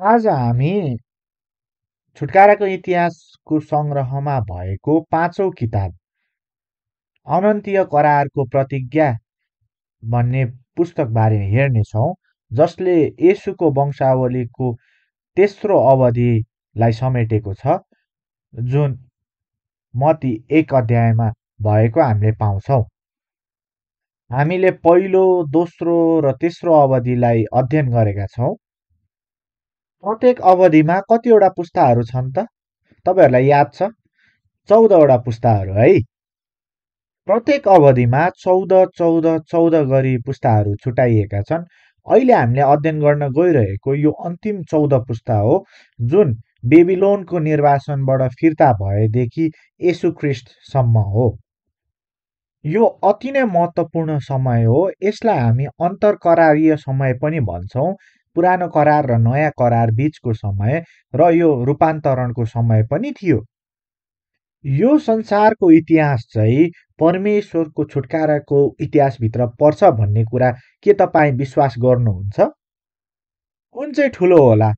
आज हामी छुटकाराको इतिहासको सङ्ग्रहमा भएको पाँचौँ किताब अनन्तीय करारको प्रतिज्ञा भन्ने पुस्तकबारे हेर्नेछौँ, जसले येशूको वंशावलीको तेस्रो अवधिलाई समेटेको छ, जुन मत्ती 1 अध्यायमा भएको हामीले पाउँछौँ। हामीले पहिलो, दोस्रो र तेस्रो अवधिलाई अध्ययन गरेका छौँ। प्रत्येक अवधिमा कतिवटा पुस्ताहरू छन् त? तपाईँहरूलाई याद छ? 14वटा पुस्ताहरू है। प्रत्येक अवधिमा 14 गरी पुस्ताहरू छुट्याइएका छन्। अहिले हामीले अध्ययन गर्न गइरहेको यो अन्तिम 14 पुस्ता हो, जुन बेबिलोनको निर्वासनबाट फिर्ता भएदेखि येशू ख्रिस्टसम्म हो। यो अति नै महत्त्वपूर्ण समय हो। यसलाई हामी अन्तरकरारीय समय पनि भन्छौँ। पुरानो करार र नयाँ करार बीचको समय र यो रूपान्तरणको समय पनि थियो। यो संसारको इतिहास चाहिँ परमेश्वरको छुटकाराको इतिहासभित्र पर्छ भन्ने कुरा के तपाईँ विश्वास गर्नुहुन्छ? कुन चाहिँ ठुलो होला?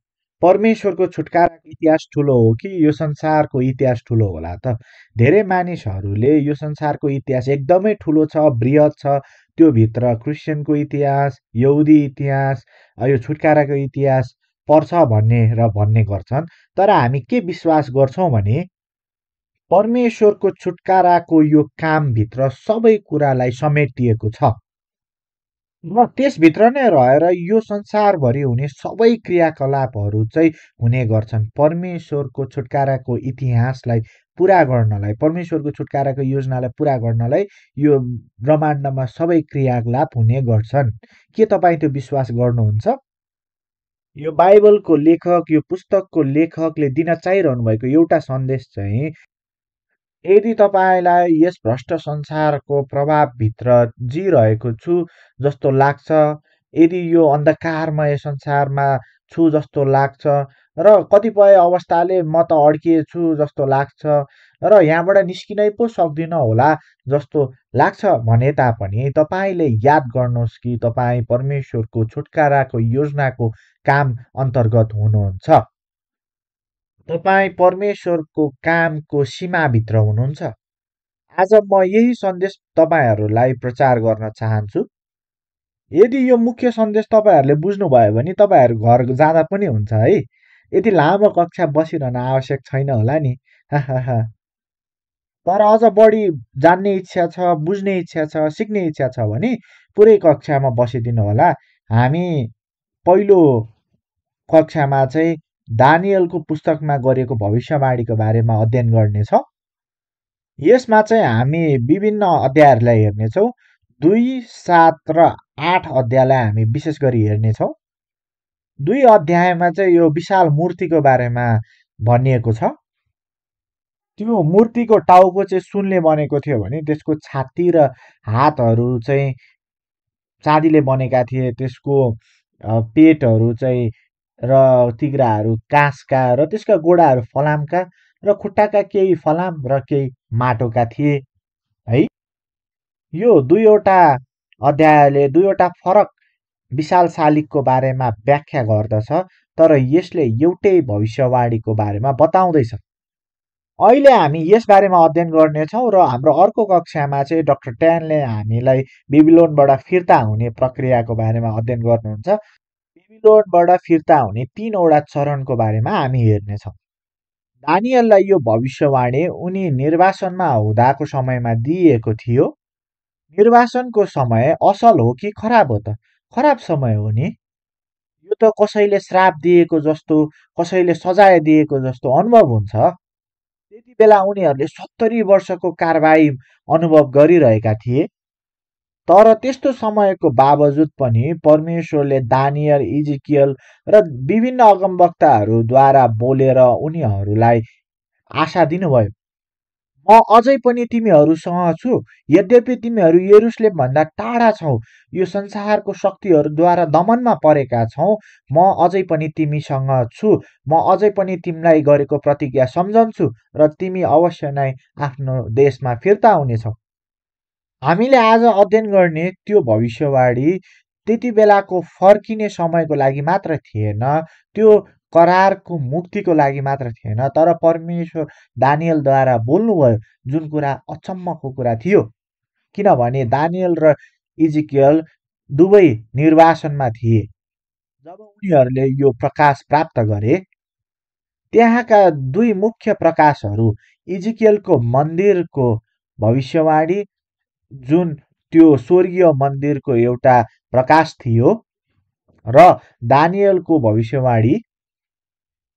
परमेश्वरको छुटकाराको इतिहास ठुलो हो कि यो संसारको इतिहास ठुलो होला त? धेरै मानिसहरूले यो संसारको इतिहास एकदमै ठुलो छ, बृहत छ, त्यो भित्र क्रिस्चियनको इतिहास, यहुदी इतिहास, यो छुटकाराको इतिहास पर्छ भन्ने गर्छन्। तर हामी के विश्वास गर्छौँ भने परमेश्वरको छुटकाराको यो कामभित्र सबै कुरालाई समेटिएको छ र त्यसभित्र नै रहेर यो संसारभरि हुने सबै क्रियाकलापहरू चाहिँ हुने गर्छन्। परमेश्वरको छुटकाराको इतिहासलाई पुरा गर्नलाई, परमेश्वरको छुटकाराको योजनालाई पुरा गर्नलाई यो ब्रह्माण्डमा सबै क्रियाकलाप हुने गर्छन्। के तपाईँ त्यो विश्वास गर्नुहुन्छ? यो बाइबलको लेखक, यो पुस्तकको लेखकले दिन चाहिरहनु भएको एउटा सन्देश चाहिँ, यदि तपाईँलाई यस भ्रष्ट संसारको प्रभावभित्र जिरहेको छु जस्तो लाग्छ, यदि यो अन्धकारमय संसारमा छु जस्तो लाग्छ र कतिपय अवस्थाले म त अड्किएछु जस्तो लाग्छ र यहाँबाट निस्किनै पो सक्दिनँ होला जस्तो लाग्छ भने तापनि तपाईँले याद गर्नुहोस् कि तपाईँ परमेश्वरको छुटकाराको योजनाको काम अन्तर्गत हुनुहुन्छ। तपाईँ परमेश्वरको कामको सीमाभित्र हुनुहुन्छ। आज म यही सन्देश तपाईँहरूलाई प्रचार गर्न चाहन्छु। यदि यो मुख्य सन्देश तपाईँहरूले बुझ्नुभयो भने तपाईँहरू घर जाँदा पनि हुन्छ है। यति लामो कक्षा बसिरहन आवश्यक छैन होला नि। तर अझ बढी जान्ने इच्छा छ, बुझ्ने इच्छा छ, सिक्ने इच्छा छ भने पुरै कक्षामा बसिदिनु होला। हामी पहिलो कक्षामा चाहिँ दानियलको पुस्तकमा गरेको भविष्यवाणीको बारेमा अध्ययन गर्नेछौँ। यसमा चाहिँ हामी विभिन्न अध्यायहरूलाई हेर्नेछौँ। 2, 7 र 8 अध्यायलाई हामी विशेष गरी हेर्नेछौँ। 2 अध्यायमा चाहिँ यो विशाल मूर्तिको बारेमा भनिएको छ। त्यो मूर्तिको टाउको चाहिँ सुनले बनेको थियो भने त्यसको छाती र हातहरू चाहिँ चाँदीले बनेका थिए। त्यसको पेटहरू चाहिँ र तिघ्राहरू काँसका र त्यसका गोडाहरू फलामका र खुट्टाका केही फलाम र केही माटोका थिए है। यो दुईवटा अध्यायले दुईवटा फरक विशाल शालिगको बारेमा व्याख्या गर्दछ, तर यसले एउटै भविष्यवाणीको बारेमा बताउँदैछ। अहिले हामी यस बारेमा अध्ययन गर्नेछौँ र हाम्रो अर्को कक्षामा चाहिँ डाक्टर ट्यानले हामीलाई बेबिलोनबाट फिर्ता हुने प्रक्रियाको बारेमा अध्ययन गर्नुहुन्छ। बेबिलोनबाट फिर्ता हुने 3वटा चरणको बारेमा हामी हेर्नेछौँ। दानियललाई यो भविष्यवाणी उनी निर्वासनमा हुँदाको समयमा दिइएको थियो। निर्वासनको समय असल हो कि खराब हो त? खराब समय हो नि। यो त कसैले श्राप दिएको जस्तो, कसैले सजाय दिएको जस्तो अनुभव हुन्छ। त्यति बेला उनीहरूले 70 वर्षको कारबाही अनुभव गरिरहेका थिए। तर त्यस्तो समयको बावजुद पनि परमेश्वरले दानियल, इजिकियल र विभिन्न अगमवक्ताहरूद्वारा बोलेर उनीहरूलाई आशा दिनुभयो। म अझै पनि तिमीहरूसँग छु, यद्यपि तिमीहरू यरुसलेम भन्दा टाढा छौ, यो संसारको शक्तिहरूद्वारा दमनमा परेका छौ, म अझै पनि तिमीसँग छु। म अझै पनि तिमीलाई गरेको प्रतिज्ञा सम्झन्छु र तिमी अवश्य नै आफ्नो देशमा फिर्ता हुनेछौ। हामीले आज अध्ययन गर्ने त्यो भविष्यवाणी त्यति बेलाको फर्किने समयको लागि मात्र थिएन, त्यो करारको मुक्तिको लागि मात्र थिएन, तर परमेश्वर दानिएलद्वारा बोल्नुभयो, जुन कुरा अचम्मको कुरा थियो। किनभने दानिएल र इजिकियल दुवै निर्वासनमा थिए। जब उनीहरूले यो प्रकाश प्राप्त गरे, त्यहाँका दुई मुख्य प्रकाशहरू इजिकियलको मन्दिरको भविष्यवाणी, जुन त्यो स्वर्गीय मन्दिरको एउटा प्रकाश थियो, र दानिएलको भविष्यवाणी,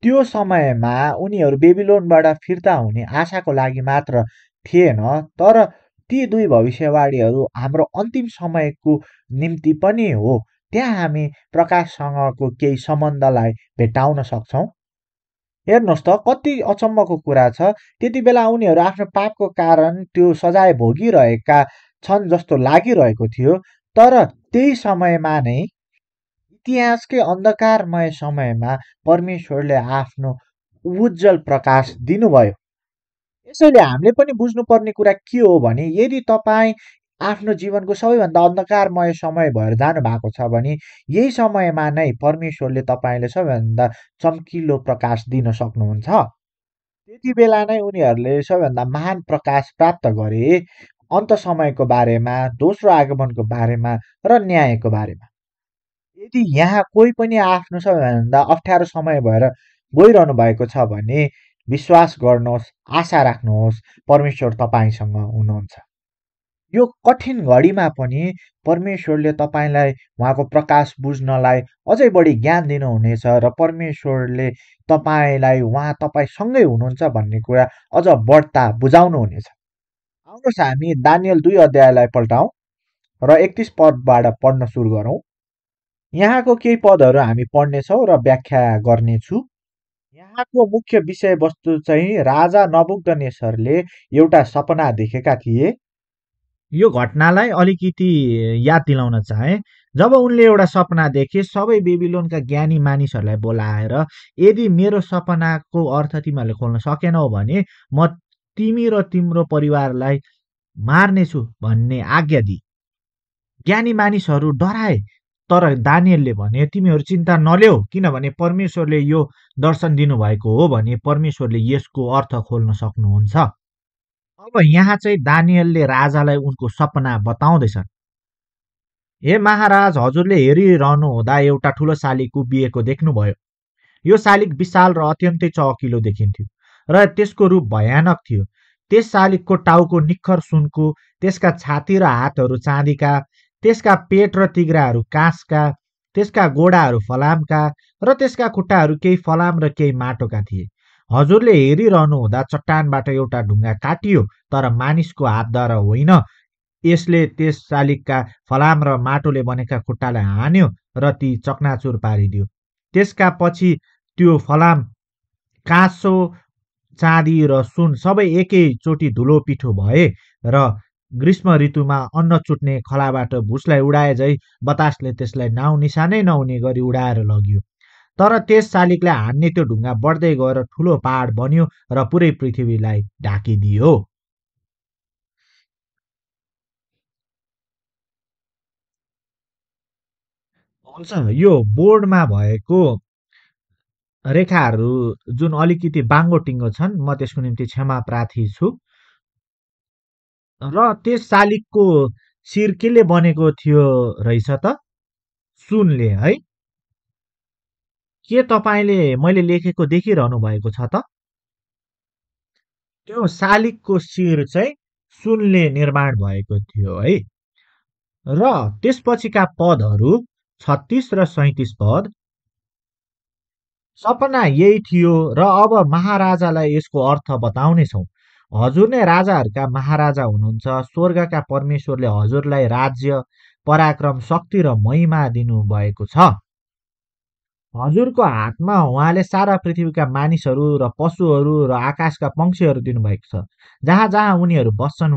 त्यो समयमा उनीहरू बेबिलोनबाट फिर्ता हुने आशाको लागि मात्र थिएन, तर ती दुई भविष्यवाणीहरू हाम्रो अन्तिम समयको निम्ति पनि हो। त्यहाँ हामी प्रकाशसँगको केही सम्बन्धलाई भेट्टाउन सक्छौँ। हेर्नुहोस् त कति अचम्मको कुरा छ। त्यति बेला उनीहरू आफ्नो पापको कारण त्यो सजाय भोगिरहेका छन् जस्तो लागिरहेको थियो, तर त्यही समयमा नै इतिहासकै अन्धकारमय समयमा परमेश्वरले आफ्नो उज्जवल प्रकाश दिनुभयो। यसैले हामीले पनि बुझ्नुपर्ने कुरा के हो भने, यदि तपाईँ आफ्नो जीवनको सबैभन्दा अन्धकारमय समय भएर जानु भएको छ भने, यही समयमा नै परमेश्वरले तपाईँले सबैभन्दा चम्किलो प्रकाश दिन सक्नुहुन्छ। त्यति बेला नै उनीहरूले सबैभन्दा महान प्रकाश प्राप्त गरे, अन्त समयको बारेमा, दोस्रो आगमनको बारेमा र न्यायको बारेमा। यदि यहाँ कोही पनि आफ्नो सबैभन्दा अप्ठ्यारो समय भएर गइरहनु भएको छ भने, विश्वास गर्नुहोस्, आशा राख्नुहोस्, परमेश्वर तपाईँसँग हुनुहुन्छ। यो कठिन घडीमा पनि परमेश्वरले तपाईँलाई उहाँको प्रकाश बुझ्नलाई अझै बढी ज्ञान दिनुहुनेछ, र परमेश्वरले तपाईँसँगै हुनुहुन्छ भन्ने कुरा अझ बढ्ता बुझाउनुहुनेछ। आउनुहोस् हामी दानिएल 2 अध्यायलाई पल्टाउँ र 31 पदबाट पढ्न सुरु गरौँ। यहाँको केही पदहरू हामी पढ्नेछौँ र व्याख्या गर्नेछु। यहाँको मुख्य विषयवस्तु चाहिँ राजा नबुकदनेस्सरले एउटा सपना देखेका थिए। यो घटनालाई अलिकति याद दिलाउन चाहे। जब उनले एउटा सपना देखे, सबै बेबिलोनका ज्ञानी मानिसहरूलाई बोलाएर, यदि मेरो सपनाको अर्थ तिमीहरूले खोल्न सकेनौ भने म तिमी र तिम्रो परिवारलाई मार्नेछु भन्ने आज्ञा दिए। ज्ञानी मानिसहरू डराए, तर दानिएलले भने तिमीहरू चिन्ता नल्याऊ, किनभने परमेश्वरले यो दर्शन दिनुभएको हो भने परमेश्वरले यसको अर्थ खोल्न सक्नुहुन्छ। अब यहाँ चाहिँ दानिएलले राजालाई उनको सपना बताउँदैछन्। हे महाराज, हजुरले हेरिरहनु हुँदा एउटा ठुलो शालिग उभिएको देख्नुभयो। यो शालिग विशाल र अत्यन्तै चहकिलो देखिन्थ्यो र त्यसको रूप भयानक थियो। त्यस शालिगको टाउको निखर सुनको, त्यसका छाती र हातहरू चाँदीका, त्यसका पेट र तिघ्राहरू काँसका, त्यसका गोडाहरू फलामका र त्यसका खुट्टाहरू केही फलाम र केही माटोका थिए। हजुरले हेरिरहनु हुँदा चट्टानबाट एउटा ढुङ्गा काटियो, तर मानिसको हातद्वारा होइन। यसले त्यस शालिगका फलाम र माटोले बनेका खुट्टालाई हान्यो र ती चकनाचुर पारिदियो। त्यसका पछि त्यो फलाम, काँसो, चाँदी र सुन सबै एकैचोटि धुलो पिठो भए र ग्रीष्म ऋतुमा अन्न चुट्ने खलाबाट भुसलाई उडाए झै बतासले त्यसलाई नाउँ निशानै नहुने गरी उडाएर लग्यो। तर त्यस शालिगलाई हान्ने त्यो ढुङ्गा बढ्दै गएर ठुलो पहाड बन्यो र पुरै पृथ्वीलाई ढाकिदियो। हुन्छ, यो बोर्डमा भएको रेखाहरू जुन अलिकति बाङ्गो टिङ्गो छन्, म त्यसको निम्ति क्षमा प्रार्थी छु। र त्यस शालिगको शिर केले बनेको थियो रहेछ त? सुनले, है? के तपाईँले मैले लेखेको देखिरहनु भएको छ त? त्यो शालिगको शिर चाहिँ सुनले निर्माण भएको थियो, है? र त्यसपछिका पदहरू 36 र 37 पद, सपना यही थियो र अब महाराजालाई यसको अर्थ बताउनेछौँ। हजुर नै राजाहरूका महाराजा हुनुहुन्छ। स्वर्गका परमेश्वरले हजुरलाई राज्य, पराक्रम, शक्ति र महिमा दिनुभएको छ। हजुरको हातमा उहाँले सारा पृथ्वीका मानिसहरू र पशुहरू र आकाशका पंक्षीहरू दिनुभएको छ। जहाँ जहाँ उनीहरू बस्छन्,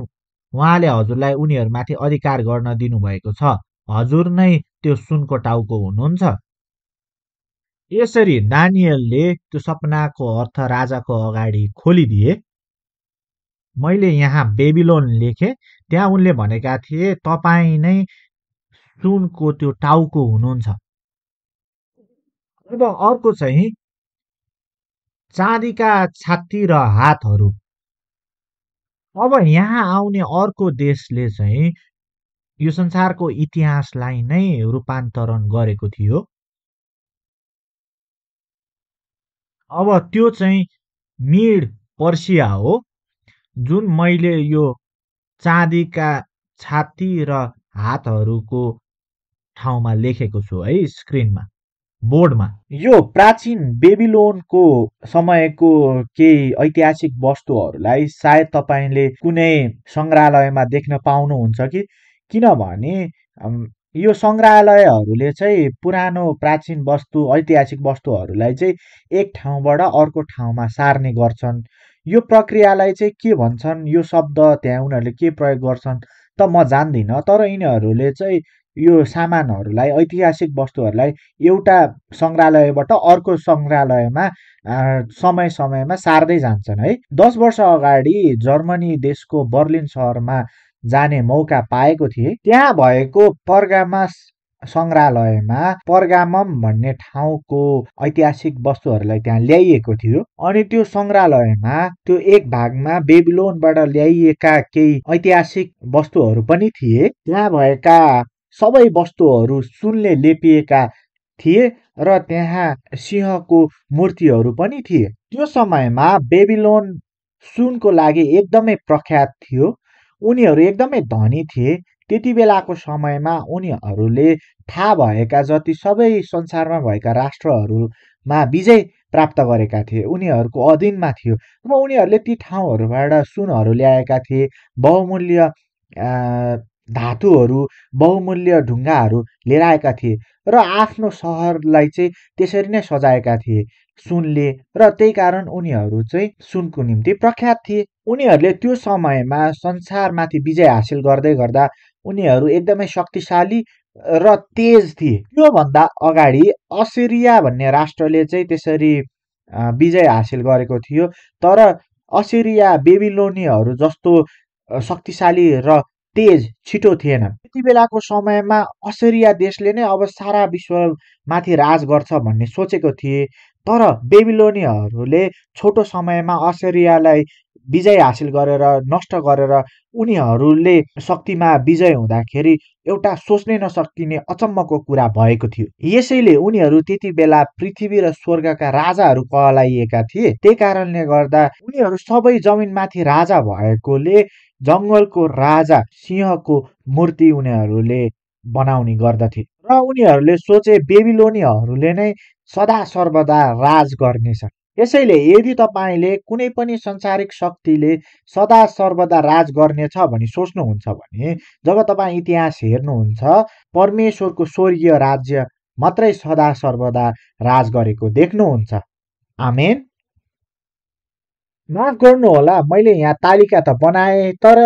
उहाँले हजुरलाई उनीहरूमाथि अधिकार गर्न दिनुभएको छ। हजुर नै त्यो सुनको टाउको हुनुहुन्छ। यसरी दानिएलले त्यो सपनाको अर्थ राजाको अगाडि खोलिदिए। मैले यहाँ बेबिलोन लेखेँ, त्यहाँ उनले भनेका थिए तपाईँ नै सुनको त्यो टाउको हुनुहुन्छ। अब अर्को चाहिँ चाँदीका छाती र हातहरू। अब यहाँ आउने अर्को देशले चाहिँ यो संसारको इतिहासलाई नै रूपान्तरण गरेको थियो। अब त्यो चाहिँ मिड पर्सिया हो, जुन मैले यो चाँदीका छाती र हातहरूको ठाउँमा लेखेको छु है स्क्रिनमा, बोर्डमा। यो प्राचीन बेबिलोनको समयको केही ऐतिहासिक वस्तुहरूलाई सायद तपाईँले कुनै सङ्ग्रहालयमा देख्न पाउनुहुन्छ कि किनभने यो सङ्ग्रहालयहरूले चाहिँ पुरानो प्राचीन वस्तु ऐतिहासिक वस्तुहरूलाई चाहिँ एक ठाउँबाट अर्को ठाउँमा सार्ने गर्छन्। यो प्रक्रियालाई चाहिँ के भन्छन्, यो शब्द त्यहाँ उनीहरूले के प्रयोग गर्छन् त म जान्दिनँ, तर यिनीहरूले चाहिँ यो सामानहरूलाई ऐतिहासिक वस्तुहरूलाई एउटा सङ्ग्रहालयबाट अर्को सङ्ग्रहालयमा समय समयमा सार्दै जान्छन् है। 10 वर्ष अगाडि जर्मनी देशको बर्लिन सहरमा जाने मौका पाएको थिएँ। त्यहाँ भएको पर्गामास सङ्ग्रहालयमा पर्गामम भन्ने ठाउँको ऐतिहासिक वस्तुहरूलाई त्यहाँ ल्याइएको थियो। अनि त्यो सङ्ग्रहालयमा त्यो एक भागमा बेबिलोनबाट ल्याइएका केही ऐतिहासिक वस्तुहरू पनि थिए। त्यहाँ भएका सबै वस्तुहरू सुनले लेपिएका थिए र त्यहाँ सिंहको मूर्तिहरू पनि थिए। त्यो समयमा बेबिलोन सुनको लागि एकदमै प्रख्यात थियो। उनीहरू एकदमै धनी थिए। त्यति बेलाको समयमा उनीहरूले थाहा भएका जति सबै संसारमा भएका राष्ट्रहरूमा विजय प्राप्त गरेका थिए। उनीहरूको अधीनमा थियो र उनीहरूले ती ठाउँहरूबाट सुनहरू ल्याएका थिए, बहुमूल्य धातुहरू, बहुमूल्य ढुङ्गाहरू लिएर आएका थिए र आफ्नो सहरलाई चाहिँ त्यसरी नै सजाएका थिए सुनले, र त्यही कारण उनीहरू चाहिँ सुनको निम्ति प्रख्यात थिए। उनीहरूले त्यो समयमा संसारमाथि विजय हासिल गर्दै गर्दा उनीहरू एकदमै शक्तिशाली र तेज थिए। त्योभन्दा अगाडि असिरिया भन्ने राष्ट्रले चाहिँ त्यसरी विजय हासिल गरेको थियो, तर असिरिया बेबिलोनीहरू जस्तो शक्तिशाली र तेज छिटो थिएनन्। त्यति बेलाको समयमा असिरिया देशले नै अब सारा विश्वमाथि राज गर्छ भन्ने सोचेको थिए, तर बेबिलोनीहरूले छोटो समयमा असिरियालाई विजय हासिल गरेर नष्ट गरेर उनीहरूले शक्तिमा विजय हुँदाखेरि एउटा सोच्नै नसकिने अचम्मको कुरा भएको थियो। यसैले उनीहरू त्यति बेला पृथ्वी र स्वर्गका राजाहरू कहलाइएका थिए। त्यही कारणले गर्दा उनीहरू सबै जमिनमाथि राजा भएकोले जङ्गलको राजा सिंहको मूर्ति उनीहरूले बनाउने गर्दथे र उनीहरूले सोचे बेबिलोनीहरूले नै सदा सर्वदा राज गर्नेछ। यसैले यदि तपाईँले कुनै पनि संसारिक शक्तिले सदा सर्वदा राज गर्नेछ भनी सोच्नुहुन्छ भने जब तपाईँ इतिहास हेर्नुहुन्छ परमेश्वरको स्वर्गीय राज्य मात्रै सदा सर्वदा राज गरेको देख्नुहुन्छ। आमेन। माफ गर्नुहोला, मैले यहाँ तालिका त बनाएँ, तर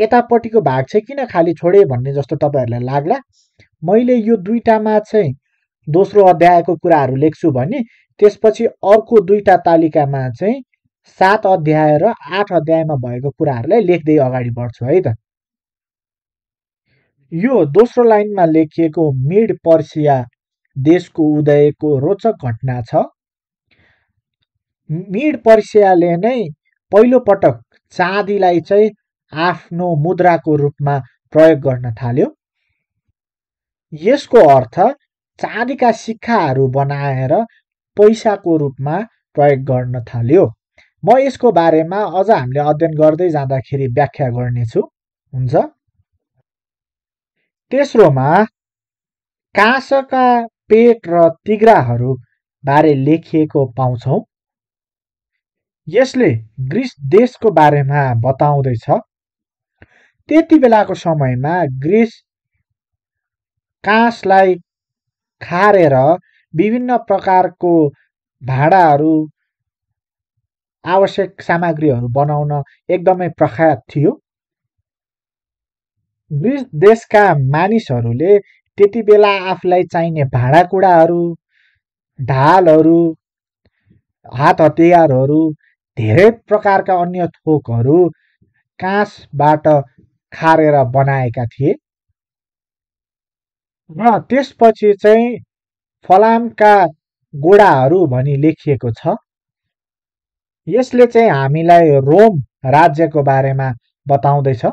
यतापट्टिको भाग चाहिँ किन खाली छोडेँ भन्ने जस्तो तपाईँहरूलाई लाग्ला। मैले यो दुईटामा चाहिँ दोस्रो अध्यायको कुराहरू लेख्छु भने त्यसपछि अर्को दुईटा तालिकामा चाहिँ 7 अध्याय र 8 अध्यायमा भएको कुराहरूलाई लेख्दै अगाडि बढ्छु है त। यो दोस्रो लाइनमा लेखिएको मिड पर्सिया देशको उदयको रोचक घटना छ। मिड पर्सियाले नै पहिलो पटक चाँदीलाई चाहिँ आफ्नो मुद्राको रूपमा प्रयोग गर्न थाल्यो। यसको अर्थ चाँदीका सिक्काहरू बनाएर पैसाको रूपमा प्रयोग गर्न थाल्यो। म यसको बारेमा अझ हामीले अध्ययन गर्दै जाँदाखेरि व्याख्या गर्नेछु। हुन्छ। तेस्रोमा काँसका पेट र तिग्राहरू बारे लेखिएको पाउँछौँ। यसले ग्रिस देशको बारेमा बताउँदैछ। त्यति बेलाको समयमा ग्रिस काँसलाई खारेर विभिन्न प्रकारको भाँडाहरू, आवश्यक सामग्रीहरू बनाउन एकदमै प्रख्यात थियो। ग्रिस देशका मानिसहरूले त्यति बेला आफूलाई चाहिने भाँडाकुँडाहरू, ढालहरू, हात हतियारहरू, धेरै प्रकारका अन्य थोकहरू काँसबाट खारेर बनाएका थिए र त्यसपछि चाहिँ फलामका गोडाहरू भनी लेखिएको छ। यसले चाहिँ हामीलाई रोम राज्यको बारेमा बताउँदैछ।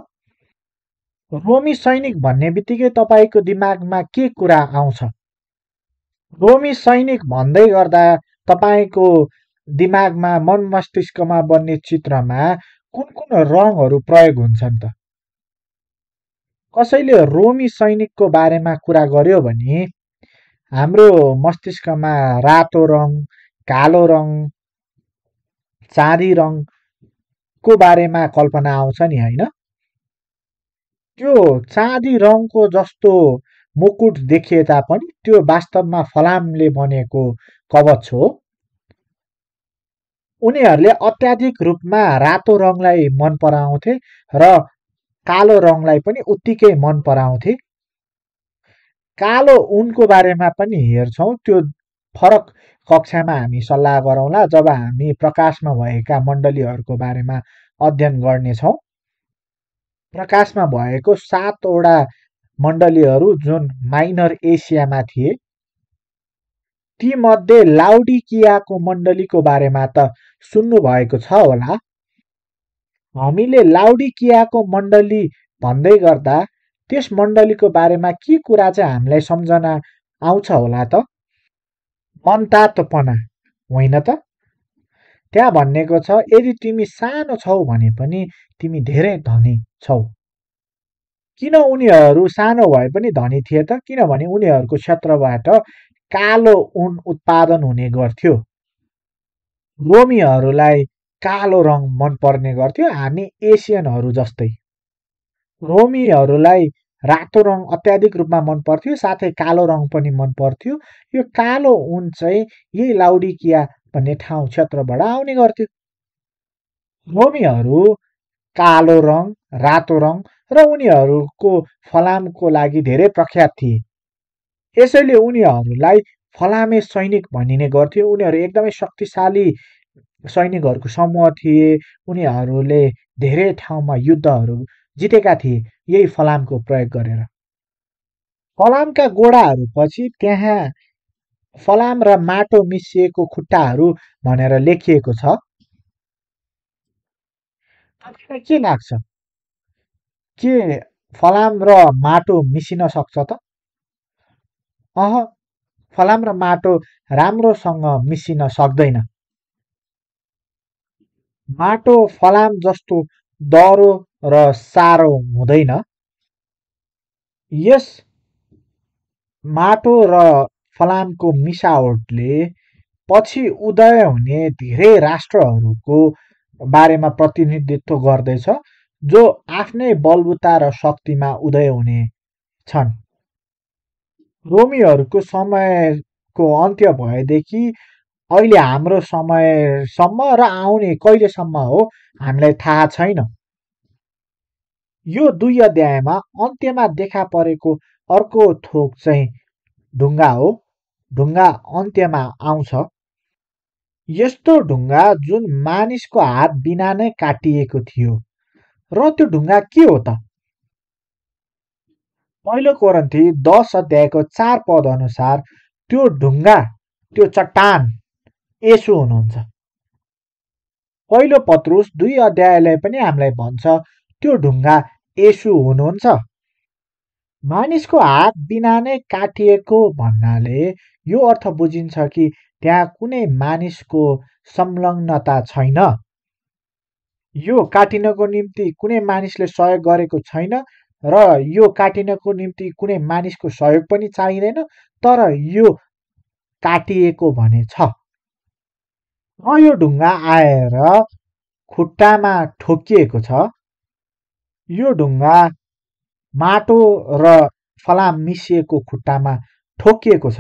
रोमी सैनिक भन्ने बित्तिकै तपाईँको दिमागमा के कुरा आउँछ? रोमी सैनिक भन्दै गर्दा तपाईँको दिमागमा मन मस्तिष्कमा बन्ने चित्रमा कुन कुन रङहरू प्रयोग हुन्छन् त? कसैले रोमी सैनिकको बारेमा कुरा गर्यो भने हाम्रो मस्तिष्कमा रातो रङ, कालो रङ, चाँदी रङको बारेमा कल्पना आउँछ नि, होइन? त्यो चाँदी रङको जस्तो मुकुट देखिए तापनि त्यो वास्तवमा फलामले बनेको कवच हो। उनीहरूले अत्याधिक रूपमा रातो रङलाई मन पराउँथे र कालो रङलाई पनि उत्तिकै मन पराउँथे। कालो ऊनको बारेमा पनि हेर्छौँ, त्यो फरक कक्षामा हामी सल्लाह गरौँला जब हामी प्रकाशमा भएका मण्डलीहरूको बारेमा अध्ययन गर्नेछौँ। प्रकाशमा भएको 7 वटा मण्डलीहरू जुन माइनर एसियामा थिए, तीमध्ये लाउडिकियाको मण्डलीको बारेमा त सुन्नु भएको छ होला। हामीले लाउडिकियाको मण्डली भन्दै गर्दा त्यस मण्डलीको बारेमा के कुरा चाहिँ हामीलाई सम्झना आउँछ होला त? मनतातोपना होइन त? त्यहाँ भन्नेको छ, यदि तिमी सानो छौ भने पनि तिमी धेरै धनी छौ। किन उनीहरू सानो भए पनि धनी थिए त? किनभने उनीहरूको क्षेत्रबाट कालो ऊन उत्पादन हुने गर्थ्यो। रोमीहरूलाई कालो रङ मन पर्ने गर्थ्यो, हामी एसियनहरू जस्तै। रोमीहरूलाई रातो रङ अत्याधिक रूपमा मन पर्थ्यो, साथै कालो रङ पनि मन पर्थ्यो। यो कालो ऊन चाहिँ यही लाउडिकिया भन्ने ठाउँ क्षेत्रबाट आउने गर्थ्यो। रोमीहरू कालो रङ, रातो रङ र उनीहरूको फलामको लागि धेरै प्रख्यात थिए। यसैले उनीहरूलाई फलामे सैनिक भनिने गर्थ्यो। उनीहरू एकदमै शक्तिशाली सैनिकहरूको समूह थिए। उनीहरूले धेरै ठाउँमा युद्धहरू जितेका थिए यही फलामको प्रयोग गरेर। फलामका गोडाहरू पछि त्यहाँ फलाम र माटो मिसिएको खुट्टाहरू भनेर लेखिएको छ। तपाईँलाई के लाग्छ, के फलाम र माटो मिसिन सक्छ त? फलाम र माटो राम्रोसँग मिसिन सक्दैन। माटो फलाम जस्तो दह्रो र सारो हुँदैन। यस माटो र फलामको मिसावटले पछि उदय हुने धेरै राष्ट्रहरूको बारेमा प्रतिनिधित्व गर्दैछ, जो आफ्नै बलबुता र शक्तिमा उदय हुने छन्। रोमीहरूको समयको अन्त्य भएदेखि अहिले हाम्रो समयसम्म र आउने कहिलेसम्म हो हामीलाई थाहा छैन। यो 2 अध्यायमा अन्त्यमा देखा परेको अर्को थोक चाहिँ ढुङ्गा हो। ढुङ्गा अन्त्यमा आउँछ। यस्तो ढुङ्गा जुन मानिसको हात बिना नै काटिएको थियो। र त्यो ढुङ्गा के हो त? पहिलो कोरिन्थी 10 अध्यायको 4 पद अनुसार त्यो ढुङ्गा, त्यो चट्टान येशू हुनुहुन्छ। पहिलो पत्रुस 2 अध्यायले पनि हामीलाई भन्छ त्यो ढुङ्गा येशू हुनुहुन्छ। मानिसको हात बिना नै काटिएको भन्नाले यो अर्थ बुझिन्छ कि त्यहाँ कुनै मानिसको संलग्नता छैन। यो काटिनको निम्ति कुनै मानिसले सहयोग गरेको छैन र यो काटिनको निम्ति कुनै मानिसको सहयोग पनि चाहिँदैन, तर यो काटिएको भने छ। र यो ढुङ्गा आएर खुट्टामा ठोकिएको छ। यो ढुङ्गा माटो र फलाम मिसिएको खुट्टामा ठोकिएको छ।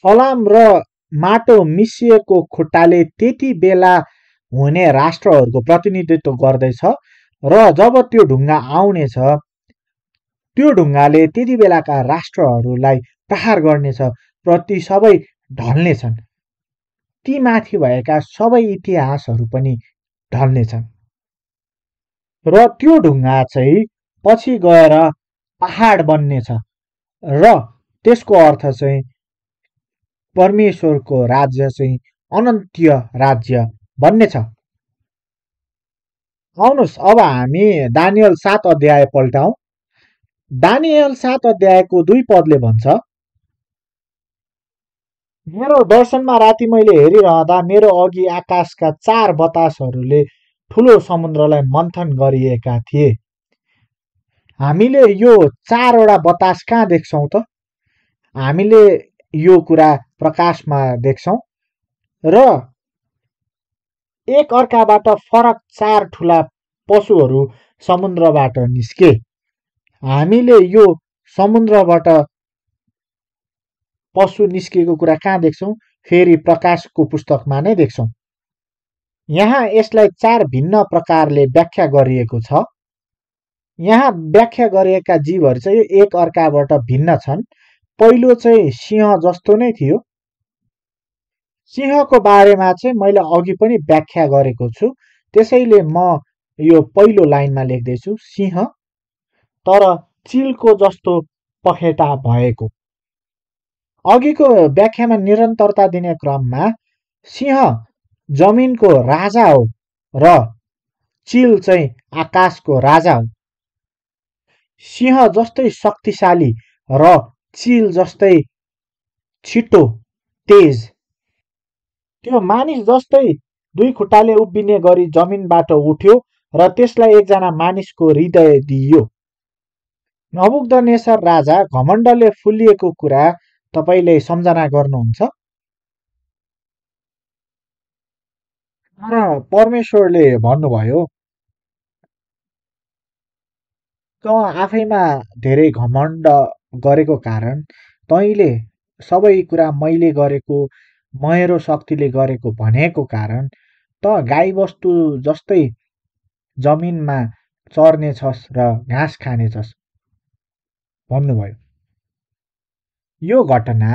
फलाम र माटो मिसिएको खुट्टाले त्यति बेला हुने राष्ट्रहरूको प्रतिनिधित्व गर्दैछ र जब त्यो ढुङ्गा आउनेछ, त्यो ढुङ्गाले त्यति बेलाका राष्ट्रहरूलाई प्रहार गर्नेछ र ती सबै ढल्नेछन्। ती माथि भएका सबै इतिहासहरू पनि ढल्नेछन्। र त्यो ढुङ्गा चाहिँ पछि गएर पहाड बन्नेछ र त्यसको अर्थ चाहिँ परमेश्वरको राज्य चाहिँ अनन्तीय राज्य भन्ने छ। आउनुहोस् अब हामी दानियल 7 अध्याय पल्टाउँ। दानियल 7 अध्यायको 2 पदले भन्छ, मेरो दर्शनमा राति मैले हेरिरहँदा मेरो अघि आकाशका 4 बतासहरूले ठुलो समुद्रलाई मन्थन गरिएका थिए। हामीले यो 4वटा बतास कहाँ देख्छौँ त? हामीले यो कुरा प्रकाशमा देख्छौँ र एक अर्काबाट फरक 4 ठुला पशुहरू समुद्रबाट निस्के। हामीले यो समुद्रबाट पशु निस्किएको कुरा कहाँ देख्छौँ? फेरि प्रकाशको पुस्तकमा नै देख्छौँ। यहाँ यसलाई 4 भिन्न प्रकारले व्याख्या गरिएको छ। यहाँ व्याख्या गरिएका जीवहरू चाहिँ एक अर्काबाट भिन्न छन्। पहिलो चाहिँ सिंह जस्तो नै थियो। सिंहको बारेमा चाहिँ मैले अघि पनि व्याख्या गरेको छु, त्यसैले म यो पहिलो लाइनमा लेख्दैछु, सिंह तर चिलको जस्तो पखेटा भएको। अघिको व्याख्यामा निरन्तरता दिने क्रममा सिंह जमिनको राजा हो र चिल चाहिँ आकाशको राजा हो। सिंह जस्तै शक्तिशाली र चिल जस्तै छिटो तेज। त्यो मानिस जस्तै 2 खुट्टाले उभिने गरी जमिनबाट उठ्यो र त्यसलाई एकजना मानिसको हृदय दिइयो। नबुकदनेस्सर राजा घमण्डले फुलिएको कुरा तपाईले सम्झना गर्नुहुन्छ? तर परमेश्वरले भन्नुभयो, त आफैमा धेरै घमण्ड गरेको कारण तैँले सबै कुरा मैले गरेको, मेरो शक्तिले गरेको भनेको कारण त गाईबस्तु जस्तै जमिनमा चर्नेछस् र घाँस खानेछस् भन्नुभयो। यो घटना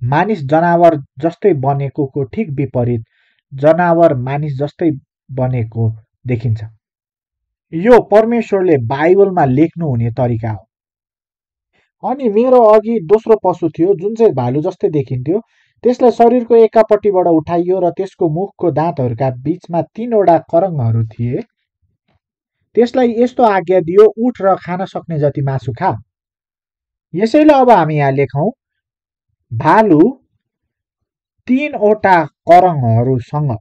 मानिस जनावर जस्तै बनेको ठिक विपरीत जनावर मानिस जस्तै बनेको देखिन्छ। यो परमेश्वरले बाइबलमा लेख्नुहुने तरिका हो। अनि मेरो अघि दोस्रो पशु थियो जुन चाहिँ भालु जस्तै देखिन्थ्यो। त्यसलाई शरीरको एकापट्टिबाट उठाइयो र त्यसको मुखको दाँतहरूका बीचमा 3वटा करङहरू थिए। त्यसलाई यस्तो आज्ञा दियो, उठ र खान सक्ने जति मासु खा। यसैले अब हामी यहाँ लेखौँ, भालु 3वटा करङहरूसँग,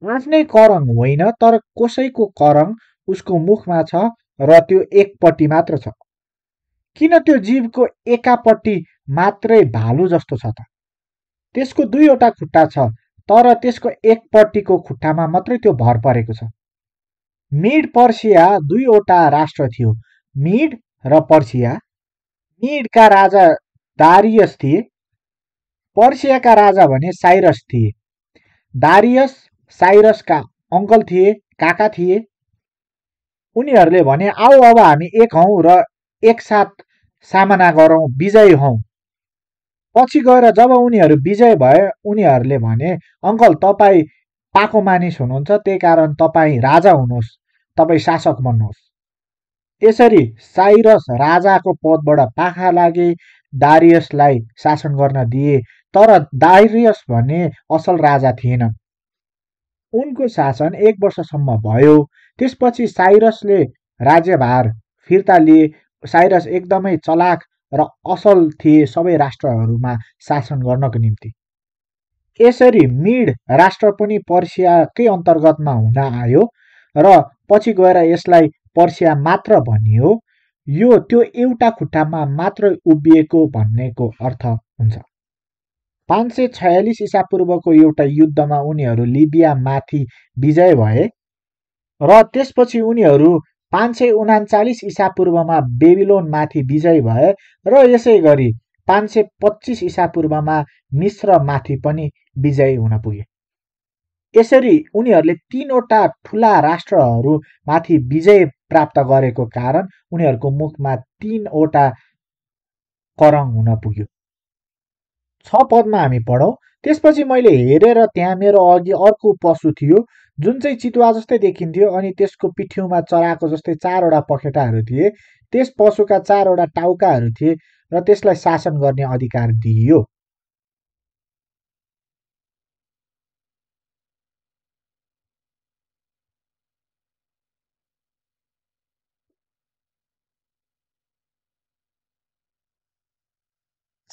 आफ्नै करङ होइन तर कसैको करङ उसको मुखमा छ र त्यो एकपट्टि मात्र छ। किन त्यो जीवको एकापट्टि मात्रै भालु जस्तो छ त? त्यसको 2वटा खुट्टा छ तर त्यसको एकपट्टिको खुट्टामा मात्रै त्यो भर परेको छ। मिड पर्सिया 2वटा राष्ट्र थियो, मिड र पर्सिया। मिडका राजा दारियस थिए, पर्सियाका राजा भने साइरस थिए। दारियस साइरसका अङ्कल थिए, काका थिए। उनीहरूले भने, आऊ अब हामी एक हौँ र एकसाथ सामना गरौँ, विजयी हौँ। पछि गएर जब उनीहरू विजय भए उनीहरूले भने, अङ्कल तपाईँ पाको मानिस हुनुहुन्छ, त्यही कारण तपाईँ राजा हुनुहोस्, तपाईँ शासक बन्नुहोस्। यसरी साइरस राजाको पदबाट पाखा लागे, दारियसलाई शासन गर्न दिए। तर दारियस भने असल राजा थिएनन्। उनको शासन 1 वर्षसम्म भयो। त्यसपछि साइरसले राज्यभार फिर्ता लिए। साइरस एकदमै चलाक र असल थिए सबै राष्ट्रहरूमा शासन गर्नको निम्ति। यसरी मिड राष्ट्र पनि पर्सियाकै अन्तर्गतमा हुन आयो र पछि गएर यसलाई पर्सिया मात्र भनियो। यो त्यो एउटा खुट्टामा मात्र उभिएको भन्नेको अर्थ हुन्छ। 546 ईसापूर्वको एउटा युद्धमा उनीहरू लिबिया माथि विजय भए र त्यसपछि उनीहरू 539 ईसापूर्वमा बेबिलोन माथि विजय भए र यसै गरी 525 ईसापूर्वमा मिस्र माथि पनि विजय हुन पुगे। यसरी उनीहरूले 3वटा ठुला राष्ट्रहरू माथि विजय प्राप्त गरेको कारण उनीहरूको मुखमा 3वटा करङ हुन पुग्यो। 6 पदमा हामी पढौँ, त्यसपछि मैले हेरेर त्यहाँ मेरो अघि अर्को पशु थियो जुन चाहिँ चितुवा जस्तै देखिन्थ्यो अनि त्यसको पिठ्यौँमा चराको जस्तै 4वटा पखेटाहरू थिए। त्यस पशुका 4वटा टाउकाहरू थिए र त्यसलाई शासन गर्ने अधिकार दिइयो।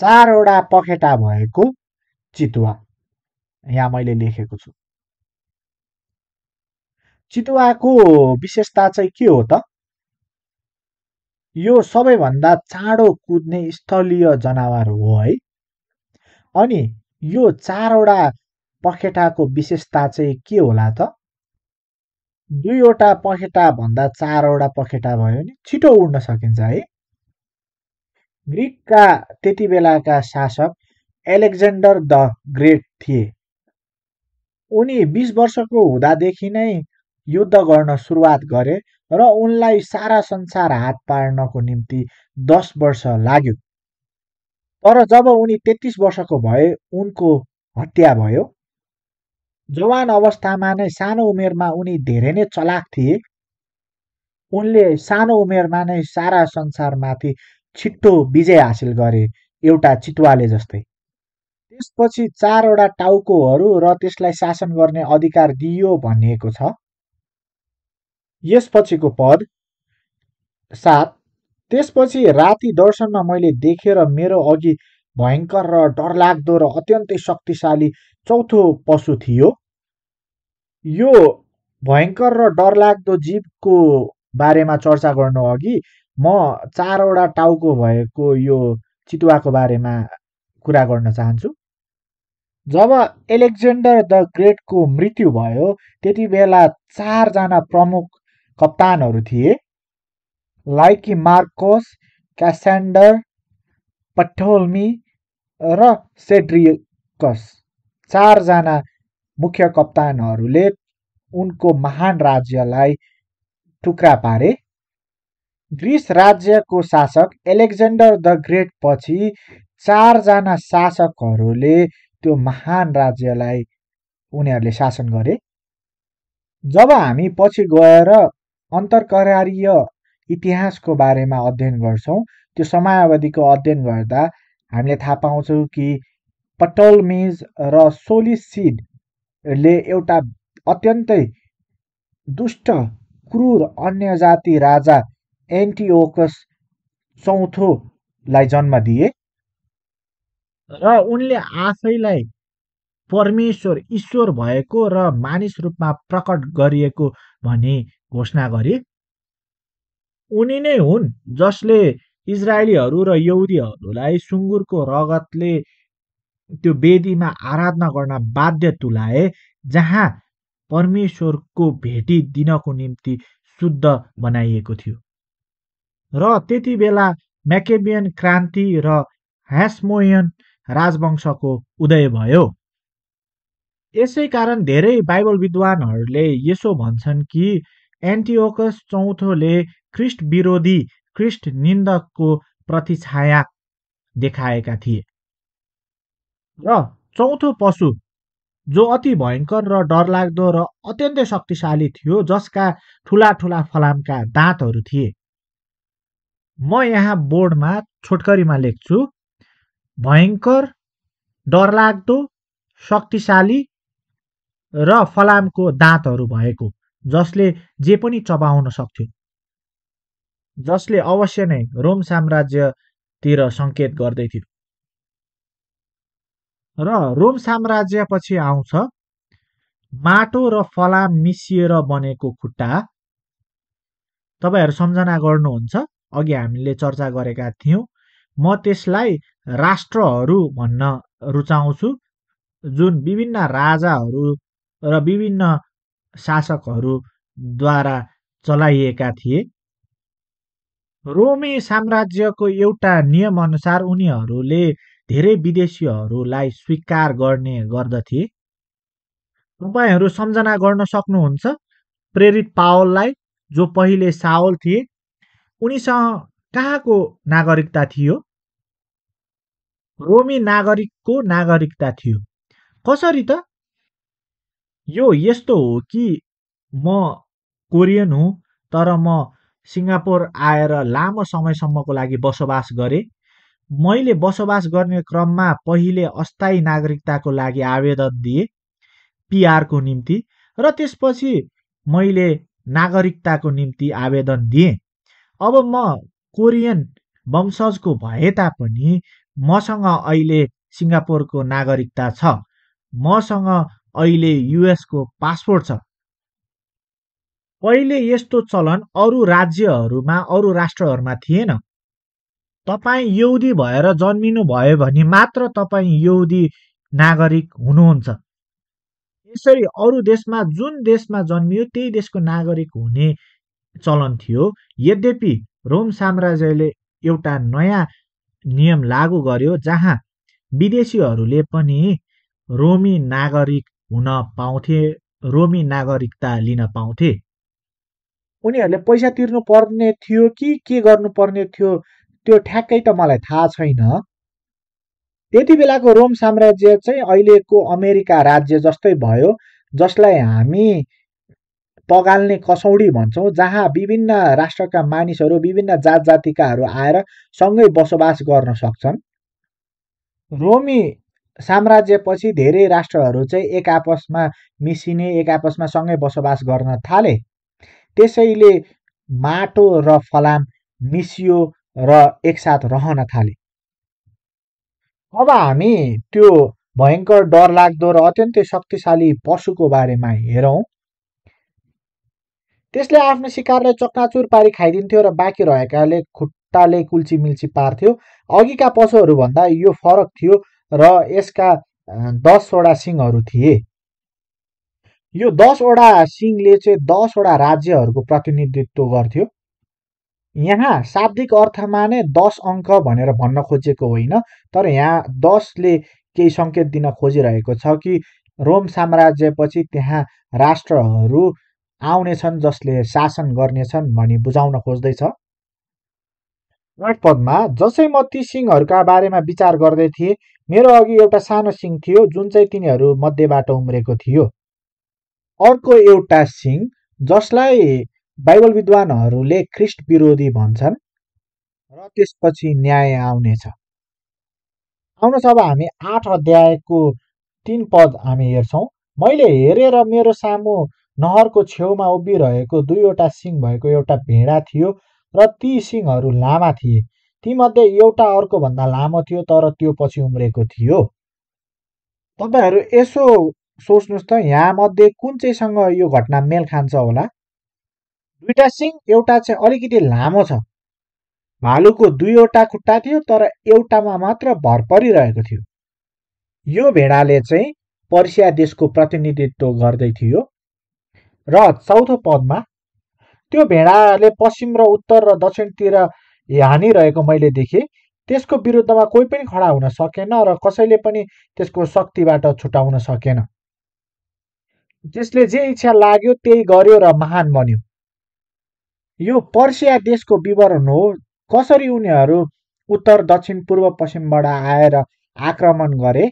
4वटा पखेटा भएको चितुवा। यहाँ मैले लेखेको छु। चितुवाको विशेषता चाहिँ के हो त? यो सबैभन्दा चाँडो कुद्ने स्थलीय जनावर हो है। अनि यो 4वटा पखेटाको विशेषता चाहिँ के होला त? 2वटा पखेटा भन्दा 4वटा पखेटा भयो भने छिटो उड्न सकिन्छ है। ग्रिकका त्यति बेलाका शासक एलेक्जेन्डर द ग्रेट थिए। उनी 20 वर्षको हुँदादेखि नै युद्ध गर्न सुरुवात गरे र उनलाई सारा संसार हात पार्नको निम्ति 10 वर्ष लाग्यो। तर जब उनी 33 वर्षको भए उनको हत्या भयो। जवान अवस्थामा नै सानो उमेरमा उनी धेरै नै चलाक थिए। उनले सानो उमेरमा नै सारा संसारमाथि छिट्टो विजय हासिल गरे, एउटा चितुवाले जस्तै। त्यसपछि 4वटा टाउकोहरू र त्यसलाई शासन गर्ने अधिकार दिइयो भनिएको छ। यसपछिको पद 7। त्यसपछि राति दर्शनमा मैले देखेर मेरो अघि भयङ्कर र डरलाग्दो र अत्यन्तै शक्तिशाली चौथो पशु थियो। यो भयङ्कर र डरलाग्दो जीवको बारेमा चर्चा गर्नु अघि म 4वटा टाउको भएको यो चितुवाको बारेमा कुरा गर्न चाहन्छु। जब एलेक्जेन्डर द ग्रेटको मृत्यु भयो त्यति बेला 4जना प्रमुख कप्तानहरू थिए। लाइकी मार्कोस, क्यासेन्डर, पटोल्मी र सेड्रिकस। 4जना मुख्य कप्तानहरूले उनको महान राज्यलाई टुक्रा पारे। ग्रिस राज्यको शासक एलेक्जेन्डर द ग्रेट पछि 4जना शासकहरूले त्यो महान राज्यलाई उनीहरूले शासन गरे। जब हामी पछि गएर अन्तर्करारीय इतिहासको बारेमा अध्ययन गर्छौँ, त्यो समयावधिको अध्ययन गर्दा हामीले थाहा पाउँछौँ कि पटोल्मीज र सोलिसिडले एउटा अत्यन्तै दुष्ट क्रूर अन्य जाति राजा एन्टिओकस चौथोलाई जन्म दिए र उनले आफैलाई परमेश्वर ईश्वर भएको र मानिस रूपमा प्रकट गरिएको भनी घोषणा गरे। उनी नै हुन् जसले इजरायलीहरू र यहुदीहरूलाई सुँगुरको रगतले त्यो वेदीमा आराधना गर्न बाध्य तुलाए, जहाँ परमेश्वरको भेटी दिनको निम्ति शुद्ध बनाइएको थियो। र त्यति बेला म्याकेबियन क्रान्ति र ह्यासमोनियन राजवंशको उदय भयो। यसै कारण धेरै बाइबल विद्वानहरूले यसो भन्छन् कि एन्टिओकस चौथोले ख्रिस्ट विरोधी, ख्रिस्ट निन्दकको प्रतिछाया देखाएका थिए। र चौथो पशु जो अति भयङ्कर र डरलाग्दो र अत्यन्तै शक्तिशाली थियो, जसका ठुला ठुला फलामका दाँतहरू थिए। म यहाँ बोर्डमा छोटकरीमा लेख्छु, भयङ्कर, डरलाग्दो, शक्तिशाली र फलामको दाँतहरू भएको, जसले जे पनि चबाउन सक्थ्यो, जसले अवश्य नै रोम साम्राज्यतिर सङ्केत गर्दै थियो। र रोम साम्राज्य पछि आउँछ माटो र फलाम मिसिएर बनेको खुट्टा। तपाईहरू सम्झना गर्नुहुन्छ, अघि हामीले चर्चा गरेका थियौँ। म त्यसलाई राष्ट्रहरू भन्न रुचाउँछु, जुन विभिन्न राजाहरू र विभिन्न शासकहरूद्वारा चलाइएका थिए। रोमी साम्राज्यको एउटा नियमअनुसार उनीहरूले धेरै विदेशीहरूलाई स्वीकार गर्ने गर्दथे। तपाईहरू सम्झना गर्न सक्नुहुन्छ प्रेरित पावललाई, जो पहिले साउल थिए। उनीसँग कहाँको नागरिकता थियो? रोमी नागरिकको नागरिकता थियो। कसरी त? यो यस्तो हो कि म कोरियन हुँ, तर म सिङ्गापुर आएर लामो समयसम्मको लागि बसोबास गरेँ। मैले बसोबास गर्ने क्रममा पहिले अस्थायी नागरिकताको लागि आवेदन दिएँ, पिआरको निम्ति, र त्यसपछि मैले नागरिकताको निम्ति आवेदन दिएँ। अब म कोरियन वंशजको भए तापनि मसँग अहिले सिङ्गापुरको नागरिकता छ, मसँग अहिले युएसको पासपोर्ट छ। पहिले यस्तो चलन अरू राज्यहरूमा, अरू राष्ट्रहरूमा थिएन। तपाईँ यहुदी भएर जन्मिनु भयो भने मात्र तपाईँ यहुदी नागरिक हुनुहुन्छ। यसरी अरू देशमा जुन देशमा जन्मियो त्यही देशको नागरिक हुने चलन थियो। यद्यपि रोम साम्राज्यले एउटा नयाँ नियम लागू गर्यो जहाँ विदेशीहरूले पनि रोमी नागरिक हुन पाउँथे, रोमी नागरिकता लिन पाउँथे। उनीहरूले पैसा तिर्नु पर्ने थियो कि के गर्नुपर्ने थियो त्यो ठ्याक्कै त मलाई थाहा छैन। त्यति बेलाको रोम साम्राज्य चाहिँ अहिलेको अमेरिका राज्य जस्तै भयो, जसलाई हामी पगाल्ने कसौडी भन्छौँ, जहाँ विभिन्न राष्ट्रका मानिसहरू, विभिन्न जात जातिकाहरू आएर सँगै बसोबास गर्न सक्छन्। रोमी साम्राज्यपछि धेरै राष्ट्रहरू चाहिँ एक आपसमा मिसिने, एक आपसमा सँगै बसोबास गर्न थाले। त्यसैले माटो र फलाम मिसियो र एकसाथ रहन थाले। अब हामी त्यो भयङ्कर डरलाग्दो र अत्यन्तै शक्तिशाली पशुको बारेमा हेरौँ। त्यसले आफ्नो शिकारलाई चकनाचुर पारी खाइदिन्थ्यो र बाँकी रहेकाले खुट्टाले कुल्ची-मिल्ची पार्थ्यो। अघिका पशुहरूभन्दा यो फरक थियो र यसका 10वटा सिङहरू थिए। यो 10वटा सिङले चाहिँ 10वटा राज्यहरूको प्रतिनिधित्व गर्थ्यो। यहाँ शाब्दिक अर्थमा नै 10 अङ्क भनेर भन्न खोजेको होइन, तर यहाँ 10ले केही सङ्केत दिन खोजिरहेको छ कि रोम साम्राज्यपछि त्यहाँ राष्ट्रहरू आउनेछन् जसले शासन गर्नेछन् भनी बुझाउन खोज्दैछ। 8 पदमा जसै म ती सिङहरूका बारेमा विचार गर्दै थिएँ, मेरो अघि एउटा सानो सिङ थियो जुन चाहिँ तिनीहरू मध्येबाट उम्रेको थियो। अर्को एउटा सिङ जसलाई बाइबल विद्वानहरूले ख्रिस्ट विरोधी भन्छन् र त्यसपछि न्याय आउनेछ। आउनुहोस् अब हामी 8 अध्यायको 3 पद हामी हेर्छौँ। मैले हेरेँ र मेरो सामु नहरको छेउमा उभिरहेको 2वटा सिङ भएको एउटा भेडा थियो र ती सिङहरू लामा थिए। तीमध्ये एउटा अर्कोभन्दा लामो थियो तर त्यो पछि उम्रेको थियो। तपाईँहरू यसो सोच्नुहोस् त, यहाँ मध्ये कुन चाहिँसँग यो घटना मेल खान्छ होला? दुईटा सिङ, एउटा चाहिँ अलिकति लामो छ। भालुको 2वटा खुट्टा थियो तर एउटामा मात्र भर परिरहेको थियो। यो भेडाले चाहिँ पर्सिया देशको प्रतिनिधित्व गर्दै थियो। र 4थो पदमा त्यो भेडाले पश्चिम र उत्तर र दक्षिणतिर हानिरहेको मैले देखेँ। त्यसको विरुद्धमा कोही पनि खडा हुन सकेन र कसैले पनि त्यसको शक्तिबाट छुटाउन सकेन। त्यसले जे इच्छा लाग्यो त्यही गर्यो र महान बन्यो। यो पर्सिया देशको विवरण हो, कसरी उनीहरू उत्तर दक्षिण पूर्व पश्चिमबाट आएर आक्रमण गरे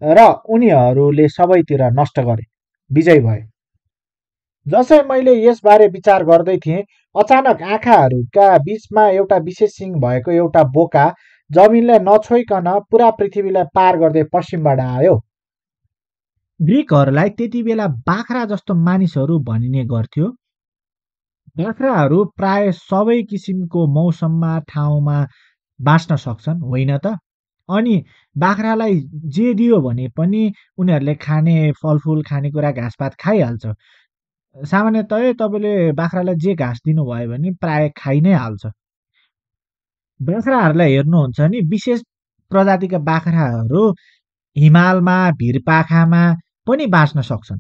र उनीहरूले सबैतिर नष्ट गरे, विजय भए। जसै मैले यसबारे विचार गर्दै थिएँ, अचानक आँखाहरूका बीचमा एउटा विशेष सिङ भएको एउटा बोका जमिनलाई नछोइकन पुरा पृथ्वीलाई पार गर्दै पश्चिमबाट आयो। ग्रिकहरूलाई त्यति बेला बाख्रा जस्तो मानिसहरू भनिने गर्थ्यो। बाख्राहरू प्राय सबै किसिमको मौसममा, ठाउँमा बाँच्न सक्छन्, होइन त? अनि बाख्रालाई जे दियो भने पनि उनीहरूले खाने फलफुल, खानेकुरा, घाँसपात खाइहाल्छ। सामान्यतया तपाईँले बाख्रालाई जे घाँस दिनुभयो भने प्राय खाइ नै हाल्छ। बाख्राहरूलाई हेर्नुहुन्छ नि, विशेष प्रजातिका बाख्राहरू हिमालमा, भिरपाखामा पनि बाँच्न सक्छन्।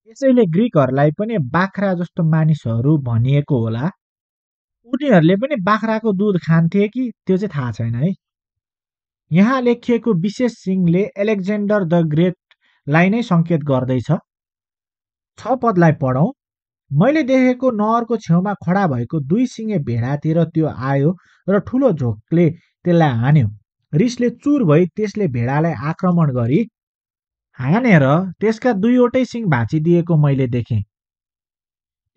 त्यसैले ग्रिकहरूलाई पनि बाख्रा जस्तो मानिसहरू भनिएको होला। उनीहरूले पनि बाख्राको दुध खान्थे कि त्यो चाहिँ थाहा छैन है। यहाँ लेखिएको विशेष सिङले एलेक्जेन्डर द ग्रेटलाई नै सङ्केत गर्दैछ। 6 पदलाई पढौँ। मैले देखेको नहरको छेउमा खडा भएको 2 सिङे भेडातिर त्यो आयो र ठुलो झोकले त्यसलाई हान्यो। रिसले चुर भई त्यसले भेडालाई आक्रमण गरी हानेर त्यसका 2वटै सिङ भाँचिदिएको मैले देखेँ।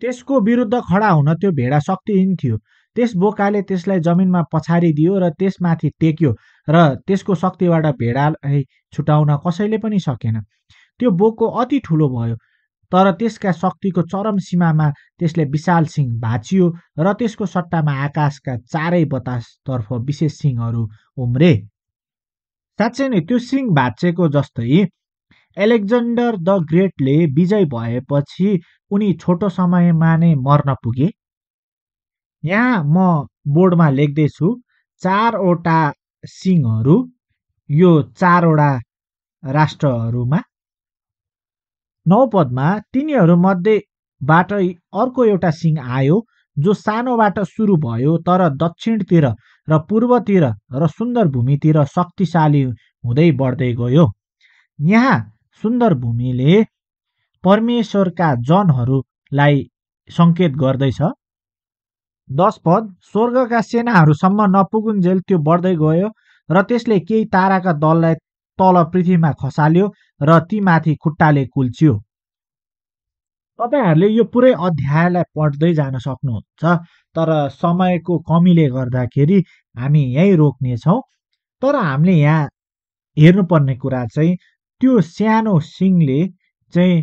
त्यसको विरुद्ध खडा हुन त्यो भेडा शक्तिहीन थियो। त्यस बोकाले त्यसलाई जमिनमा पछारिदियो र त्यसमाथि टेक्यो र त्यसको शक्तिबाट भेडालाई छुटाउन कसैले पनि सकेन। त्यो बोको अति ठुलो भयो तर त्यसका शक्तिको चरम सीमामा त्यसले विशाल सिङ भाँचियो र त्यसको सट्टामा आकाशका चारै बतासतर्फ विशेष सिङहरू उम्रे। साँच्चै नै त्यो सिंह भाँचेको जस्तै एलेक्जेन्डर द ग्रेटले विजय भएपछि उनी छोटो समयमा नै मर्न पुगे। यहाँ म बोर्डमा लेख्दैछु 4वटा सिंहहरू यो 4वटा राष्ट्रहरूमा। 9 पदमा तिनीहरूमध्येबाट अर्को एउटा सिंह आयो जो सानोबाट सुरु भयो तर दक्षिणतिर र पूर्वतिर र सुन्दर भूमितिर शक्तिशाली हुँदै बढ्दै गयो। यहाँ सुन्दर भूमिले परमेश्वरका जनहरूलाई सङ्केत गर्दैछ। 10 पद स्वर्गका सेनाहरूसम्म नपुगुन्जेल त्यो बढ्दै गयो र त्यसले केही ताराका दललाई तल पृथ्वीमा खसाल्यो र ती माथि खुट्टाले कुल्च्यो। तपाईहरूले यो पुरै अध्यायलाई पढ्दै जान सक्नुहुन्छ, तर समयको कमीले गर्दाखेरि हामी यहीँ रोक्नेछौँ। तर हामीले यहाँ हेर्नुपर्ने कुरा चाहिँ त्यो सानो सिंहले चाहिँ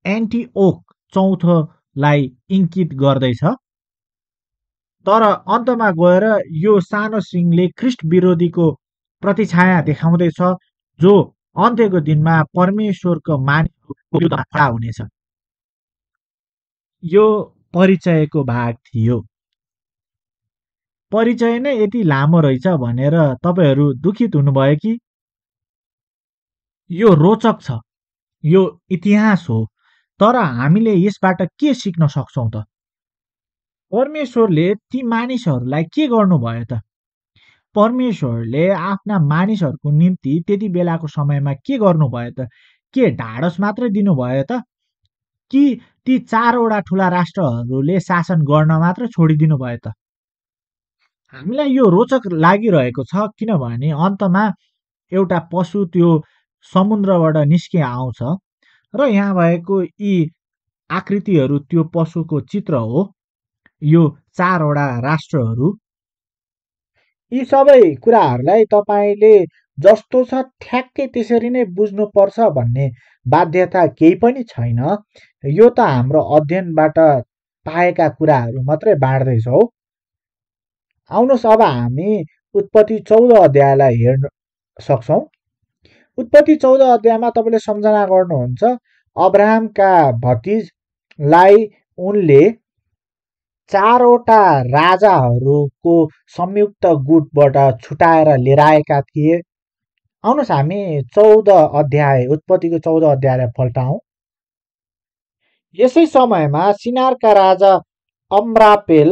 एन्टिओक चौथोलाई इङ्कित गर्दैछ। तर अन्तमा गएर यो सानो सिंहले ख्रिस्ट विरोधीको प्रतिछाया देखाउँदैछ जो अन्त्यको दिनमा परमेश्वरको मानिसको विरुद्धमा खडा हुनेछ। यो परिचयको भाग थियो। परिचय नै यति लामो रहेछ भनेर तपाईँहरू दुखित हुनुभयो कि? यो रोचक छ, यो इतिहास हो, तर हामीले यसबाट के सिक्न सक्छौँ त? परमेश्वरले ती मानिसहरूलाई के गर्नुभयो त? परमेश्वरले आफ्ना मानिसहरूको निम्ति त्यति बेलाको समयमा के गर्नुभयो त? के ढाडस मात्रै दिनुभयो त? कि ती 4वटा ठुला राष्ट्रहरूले शासन गर्न मात्र छोडिदिनु भयो त? हामीलाई यो रोचक लागिरहेको छ किनभने अन्तमा एउटा पशु त्यो समुद्रबाट निस्के आउँछ र यहाँ भएको यी आकृतिहरू त्यो पशुको चित्र हो। यो 4वटा राष्ट्रहरू। यी सबै कुराहरूलाई तपाईँले जस्तो छ ठ्याक्कै त्यसरी नै बुझ्नुपर्छ भन्ने बाध्यता केही पनि छैन। यो त हाम्रो अध्ययनबाट पाएका कुराहरू मात्रै बाँड्दैछौँ। आउनुहोस् अब हामी उत्पत्ति 14 अध्यायलाई हेर्न सक्छौँ। उत्पत्ति 14 अध्यायमा तपाईँले सम्झना गर्नुहुन्छ अब्राहमका भतिजलाई उनले 4वटा राजाहरूको संयुक्त गुटबाट छुटाएर लिएर आएका थिए। आउनुहोस् हामी 14 अध्याय उत्पत्तिको 14 अध्यायलाई पल्टाउँ। यसै समयमा सिनारका राजा अम्रापेल,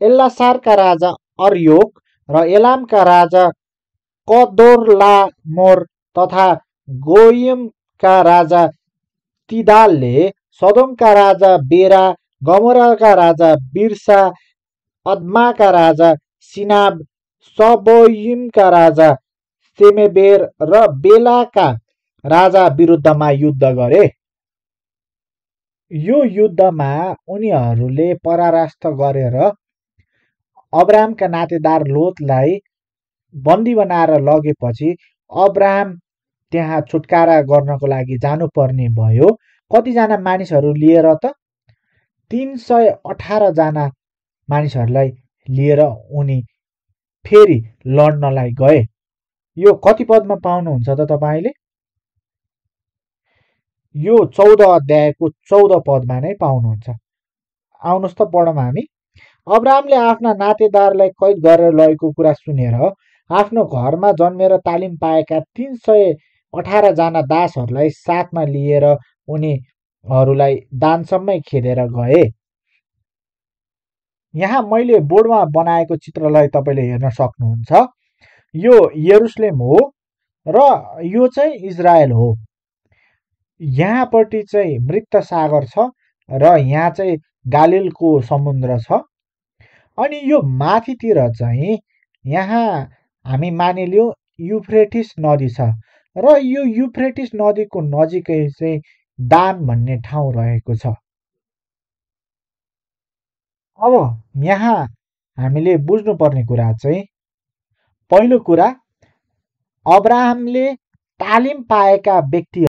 एल्लासारका राजा अर्योक र एलामका राजा कदोर्लामोर तथा गोयमका राजा तिदालले सदोमका राजा बेरा, गमोराका राजा बिर्सा, अदमाका राजा सिनाब, सबोयिमका राजा सेमेबेर र बेलाका राजा विरुद्धमा युद्ध गरे। यो युद्धमा उनीहरूले परास्त गरेर अब्राहमका नातेदार लोतलाई बन्दी बनाएर लगेपछि अब्राहम त्यहाँ छुटकारा गर्नको लागि जानुपर्ने भयो। कतिजना मानिसहरू लिएर त? 318 जना मानिसहरूलाई लिएर उनी फेरि लड्नलाई गए। यो कति पदमा पाउनुहुन्छ त तपाईँले? यो 14 अध्यायको 14 पदमा नै पाउनुहुन्छ। आउनुहोस् त पढौँ हामी। अब्राहमले आफ्ना नातेदारलाई कैद गरेर लगेको कुरा सुनेर आफ्नो घरमा जन्मेर तालिम पाएका 318 जना दासहरूलाई साथमा लिएर उनीहरूलाई दानसम्मै खेदेर गए। यहाँ मैले बोर्डमा बनाएको चित्रलाई तपाईँले हेर्न सक्नुहुन्छ। यो यरुसलेम हो र यो चाहिँ इजरायल हो। यहाँपट्टि चाहिँ मृत सागर छ र यहाँ चाहिँ गालिलको समुद्र छ। अनि यो माथितिर चाहिँ यहाँ हामी मानिलियौँ युफ्रेटिस नदी छ र यो युफ्रेटिस नदीको नजिकै चाहिँ दान भन्ने ठाउँ रहेको छ। अब यहाँ हामीले बुझ्नुपर्ने कुरा चाहिँ पहिलो कुरा अब्राहमले तालिम पाएका व्यक्ति